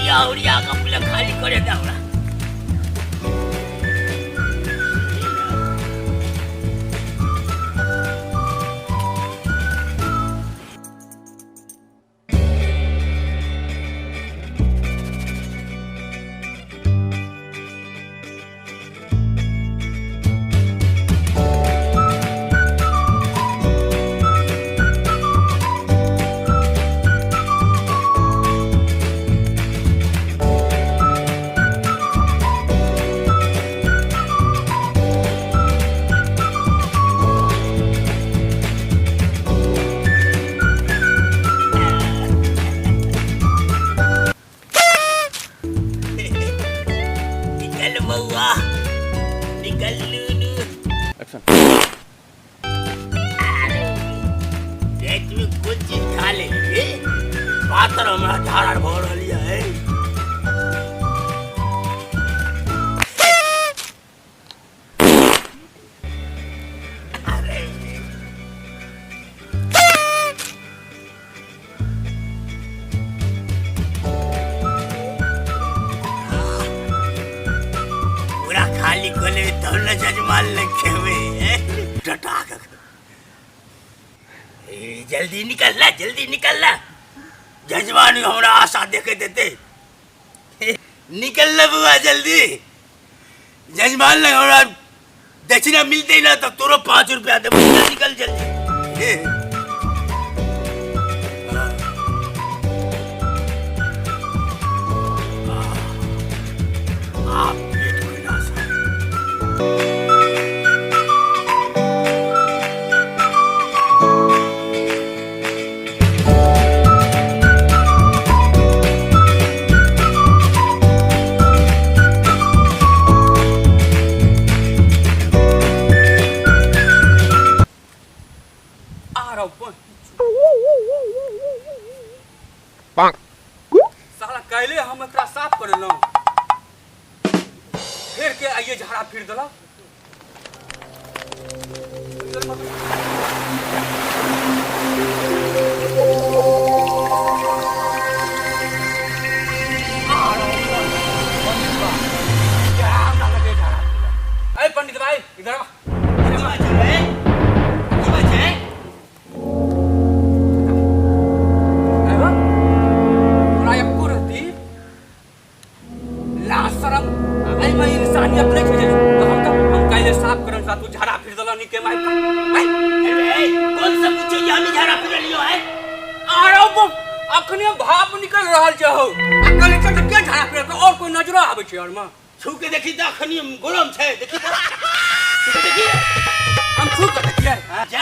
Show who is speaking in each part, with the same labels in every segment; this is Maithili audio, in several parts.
Speaker 1: ओरिया ओरिया के पहिले खाली करे दे हमरा। निकल बउआ, निकल लूलू।
Speaker 2: एक्शन।
Speaker 1: रात में कोन चीज खा लेलिए, पातर हमरा झाड़ा भऽ रहल यऽ। अरे पूरा खाली कऽ लेबै तब ने जजमान लग खेबै। टटा के ए, जल्दी निकल ना, जल्दी निकल ना, जजमान हमरा आशा देखे देते। निकल ना बुआ जल्दी, जजमान लग हमरा दक्षिणा मिलते ना तो तोरो 5 रुपया देबो। निकल निकल जल्दी। आप पेट खुला सा।
Speaker 2: साला काल्हि हम एकरा साफ करेलहुँ, फेर के आइए झाड़ा फिर देलक। अरे पंडित भाई, इधर आ।
Speaker 1: की बात छै रे? की बात छै?
Speaker 2: अरे तोरा एको रत्ती लाज शरम एहिमे इंसानियत नहि छै? तऽ हम तऽ हम काल्हि साफ करल तू झाड़ा फिर देलह नीके मारि कऽ।
Speaker 1: अरे कोन सब पूछो जे हम झाड़ा फिरलियो है?
Speaker 2: आरो अखने भाप निकल रहल छै हौ, आ कहै छै के झाड़ा फिरल, और कोई नजरो आबै छै? और में
Speaker 1: छू के देखी तऽ अखनी गरम छै, देखी तऽ, छू के देखी।
Speaker 2: हम छू के देखिए?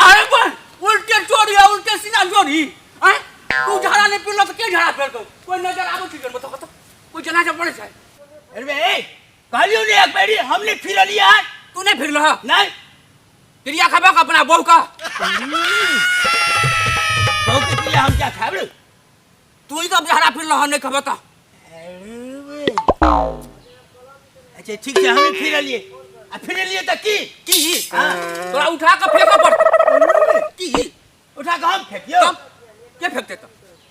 Speaker 2: अरे बन उल्टे चोरी आ उल्टे सीना चोरी। आँय, तू झाड़ा नहि पिलऽ तऽ के झाड़ा फिरतौ? कोई नजर आबै छै? बताउ कतौ कोई जनाजा पड़ै छै?
Speaker 1: अरे बे, कहलियौ ने एक बेरी हम नहीं फिरलियै।
Speaker 2: तू नहीं फिरलह?
Speaker 1: नहीं।
Speaker 2: क्रिया खेबक अपना बहू का?
Speaker 1: बहू के क्रिया हम क्या खाब रे?
Speaker 2: तू ही तो झाड़ा फिरलह, नहीं खेबह तऽ।
Speaker 1: अच्छा ठीक छै, हम फिरलियै आ फिरलियै तऽ की?
Speaker 2: की?
Speaker 1: हाँ।
Speaker 2: तोरा उठा के फेंकऽ पड़तौ की?
Speaker 1: उठा के हम फेंकियौ?
Speaker 2: तब के फेंकते? तऽ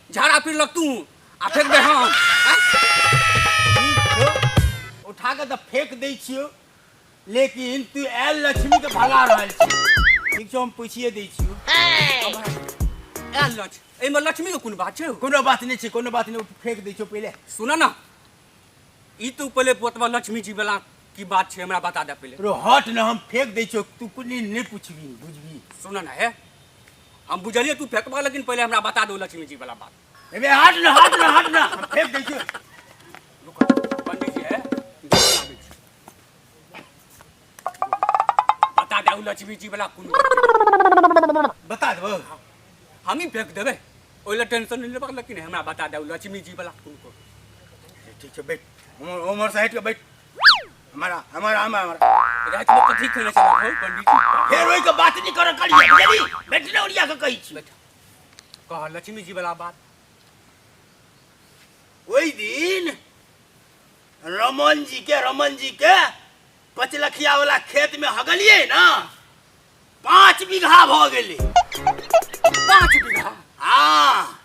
Speaker 2: झाड़ा फिरलक तू आ फेंकबै हम, आँय?
Speaker 1: ठीक छौ, उठा के तऽ फेंक दै छियौ, लेकिन तू आयल लक्ष्मी के भगा रहल छी। ठीक छौ, हम पूछिए दै छियौ।
Speaker 2: आयल लक्ष्मी, एहिमे लक्ष्मी के कोन बात छै?
Speaker 1: कोनो बात नहि छै, कोनो बात नहि, फेंक दै छियौ पहिले।
Speaker 2: सुन ना, ई तू पहिले पोतबा लक्ष्मी जी वाला की बात छै, हमरा बता दे पहिले।
Speaker 1: रो हट ने, हम फेंक दै छियौ, तू कोनो नहि पुछबी, बुझबी।
Speaker 2: सुन ना हे, हम बुझलियै तू फेंकबा, लेकिन पहिले हमरा बता दो लक्ष्मी जी वाला बात।
Speaker 1: एबे हट ने, हट ने, हट ने, हम फेंक दै छियौ।
Speaker 2: रुको पंडित जी, है गोर लागै छी, बता दे लक्ष्मी जी वाला कोन।
Speaker 1: बता देबौ?
Speaker 2: हम ही फेंक देबै, ओहि लए टेंशन नहि लेबाक, लेकिन हमरा बता दे लक्ष्मी जी वाला कोन को।
Speaker 1: ठीक छै, बैठ, उमर से हटि के बैठ। हमारा हमारा हमारा
Speaker 2: राति में कथी खेने छलह हौ पंडित जी?
Speaker 1: फेर ओहि के बात नहि करऽ करियै, बुझली? बैठ ने, ओरिया के कहै छी।
Speaker 2: बैठ, कह लक्ष्मी जी वाला बात।
Speaker 1: ओहि दिन रमन जी के पचलखिया वाला खेत में हगलियै ना, 5 बीघा भऽ गेलै।
Speaker 2: 5 बीघा?
Speaker 1: हाँ,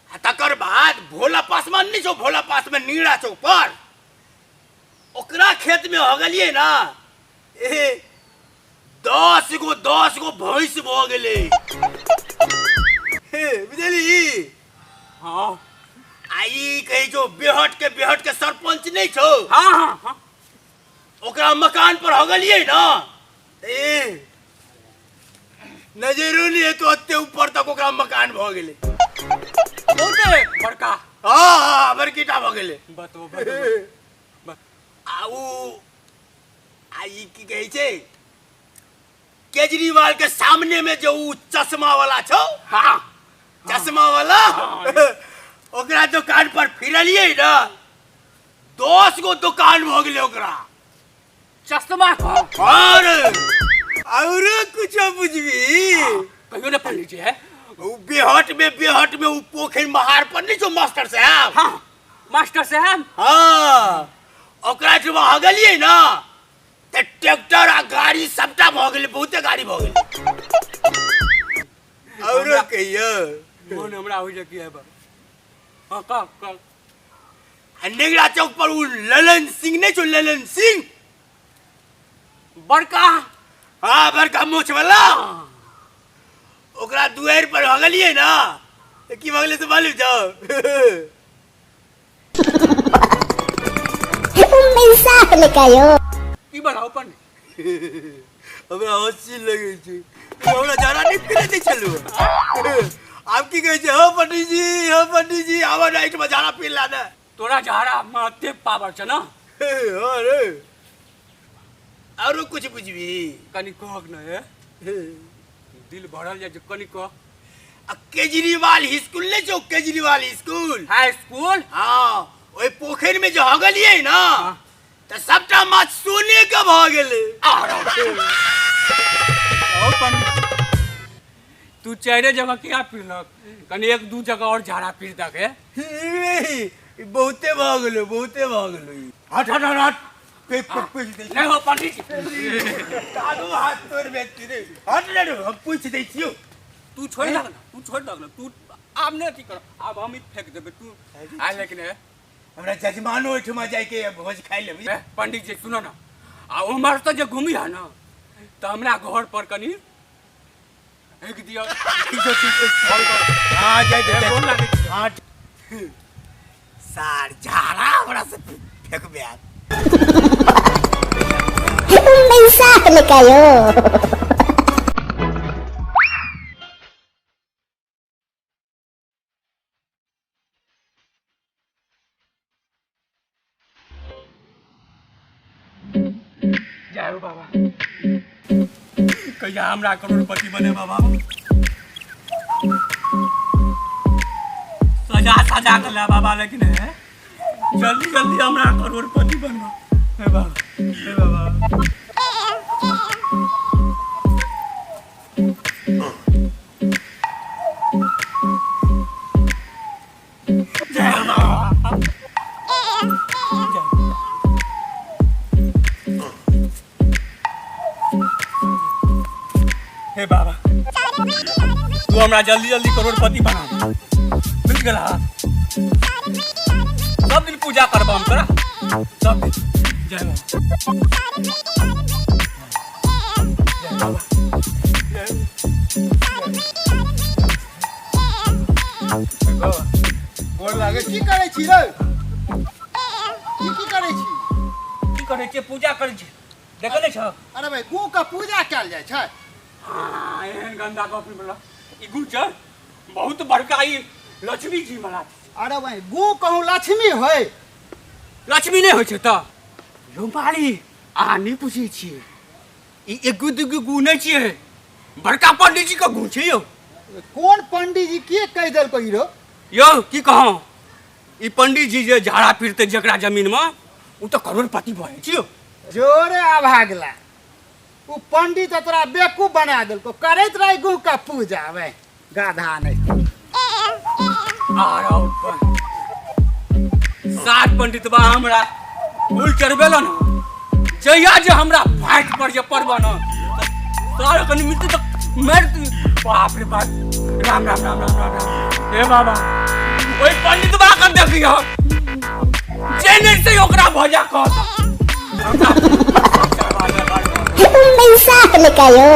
Speaker 1: आ तकर बाद भोला पासवान नहि छौ भोला पासवान नीरा चौक पर ओकरा खेत में हो गेलियै ना ए 10 गो 10 गो भैंस भऽ गेलै। हे बुझली?
Speaker 2: हाँ।
Speaker 1: आ ई कहै छौ बेहट के सरपंच नहि छौ?
Speaker 2: हाँ हाँ हाँ
Speaker 1: ओकरा मकान पर हो गेलियै ना ए नजरो नहि हेतौ, ओते ऊपर तक ओकरा मकान भऽ गेलै।
Speaker 2: बहुते बड़का।
Speaker 1: हाँ हाँ, बड़कीटा भऽ गेलै।
Speaker 2: बतो बतो।
Speaker 1: आ उ आ ई की कहै छै केजरीवाल के सामने में जो उ चश्मा वाला छौ, चश्मा वाला, ओकरा दुकान पर फिरलियै ना, 10 गो दुकान भऽ गेलै ओकरा।
Speaker 2: चश्मा का?
Speaker 1: और और कुछो बुझबी?
Speaker 2: कहियो ने पंडित जी है।
Speaker 1: उ बेहट में उ पोखरि महार पर नहीं छौ मास्टर साहब?
Speaker 2: हाँ, मास्टर साहब।
Speaker 1: हाँ, ओकरा जब हो गेलियै ना तऽ ट्रैक्टर आ गाड़ी सबटा भऽ गेलै, बहुते गाड़ी भऽ गेलै। औरो कहियो?
Speaker 2: मन हमरा होइ छै कि है बा। हाँ, कह कह।
Speaker 1: आ नेगरा चौक पर उ ललन सिंह नहीं छौ, ललन सिंह?
Speaker 2: बड़का?
Speaker 1: हाँ, बड़का मोछ वाला। ओकरा दुआरि पर हो गेलियै ना तऽ की भऽ गेलै से मालूम छौ?
Speaker 3: Mensahe kayo.
Speaker 2: की बढ़ाओ पंडित?
Speaker 1: हमरा हँसी लगै छै। हमरा जाड़ा नहि पीने दै छलू। आब की कहै छै, हो पंडित जी, हो पंडित जी, आबऽ ने एहिठमा झाड़ा पी ला ने।
Speaker 2: तोरा झाड़ा में एते पावर छै ना?
Speaker 1: हाँ रे, आरो कुछ बुझबी?
Speaker 2: कनि कहक न हे, दिल भरल जाइ छै, कनि कह।
Speaker 1: आ केजरीवाल स्कूल नहि छौ, केजरीवाल स्कूल?
Speaker 2: हाई स्कूल।
Speaker 1: हाँ, ओहि पोखरि में जे हगलियै ना तऽ सबटा माछ सोने के भऽ गेलै।
Speaker 2: ओ पंडित, तू चारे जगह किया पीलक? कनि एक दू जगह और झाड़ा पीर दक हे।
Speaker 1: ई बहुते भऽ गेलै, बहुते भऽ गेलै। हट हट हट हट, पे पे पूछि दै।
Speaker 2: नहीं हो पंडित जी।
Speaker 1: तारू हाथ तोड़ व्यक्ति रे, हट रे, हम पूछि दै छियौ।
Speaker 2: तू छोड़ दक ना, तू छोड़ दक ना, तू आब नहीं अथी कर, आब हम ही फेंक देबे। तू आ लेकिन हे।
Speaker 1: हमरा जजमानो ओहिठमा जाइके यऽ, भोज खाइ लेबै।
Speaker 2: ए, पंडित जी, सुनो ना, आ उम्हर से जे घूमी है ना तऽ हमरा घर पर कनि फेंक दियौ।
Speaker 1: ठीक छौ, ठीक छौ। हाँ, जाय दे।
Speaker 2: गोर लागै छी।
Speaker 1: हाँ, सार झाड़ा हमरा से फेंकबे आब।
Speaker 3: Mensahe kayo.
Speaker 2: जय हो बाबा, कहिया हमरा करोड़पति बने बाबा? सजा सजा के ला बाबा, लेकिन है जल्दी जल्दी हमरा करोड़पति बनबा। हे बाबा, हे बाबा। जय हो बाबा, जय। हे बाबा, तू हमरा जल्दी जल्दी करोड़पति बना दे। बुझ गेला? सब दिन पूजा करबा हम तोरा, सब दिन। जय बाबा, जय बाबा, जय बाबा।
Speaker 1: गोर लागै।
Speaker 4: की करै छी रे? ई की करै छी?
Speaker 2: की करै छियै? पूजा करै छियै, देखै नहि छह?
Speaker 4: अरे भाई, गु के पूजा कयल जाइ छै?
Speaker 2: हाँ, एहन गंदा गप नहि बोला। ई गुचर बहुत बड़का ई लक्ष्मी जी वाला छै।
Speaker 4: अरे भाई, गु कहूँ लक्ष्मी होय?
Speaker 2: लक्ष्मी नहि होइ छै तऽ यौ माली, अहाँ नहि बुझै छियै, ई एगो दूगो गु नहि छियै, बड़का पंडीजी के गु छै यौ।
Speaker 4: कोन पंडीजी के कहि देलको ई रो?
Speaker 2: यौ, की कहूँ, ई पंडीजी जे झाड़ा फिरतै जकरा जमीनमे, ओ तऽ करोड़पति भऽ जाइ छै यौ।
Speaker 4: जोरे अभागला, उ पंडित तऽ तोरा बेवकूफ बना देलको। करैत रही गु के पूजा बे, गाधा नहीं।
Speaker 2: आ ऊपर सात पंडित बा हमरा फूल चढ़बेला न, जहिया जे हमरा फाट पर जे पड़ब न सारा कनि मिलते तऽ मारि। बाप रे बाप, राम राम राम राम राम राम। हे बाबा, के देखियो जे नहीं से ओकरा भजा कहत।
Speaker 3: May sabi kayo.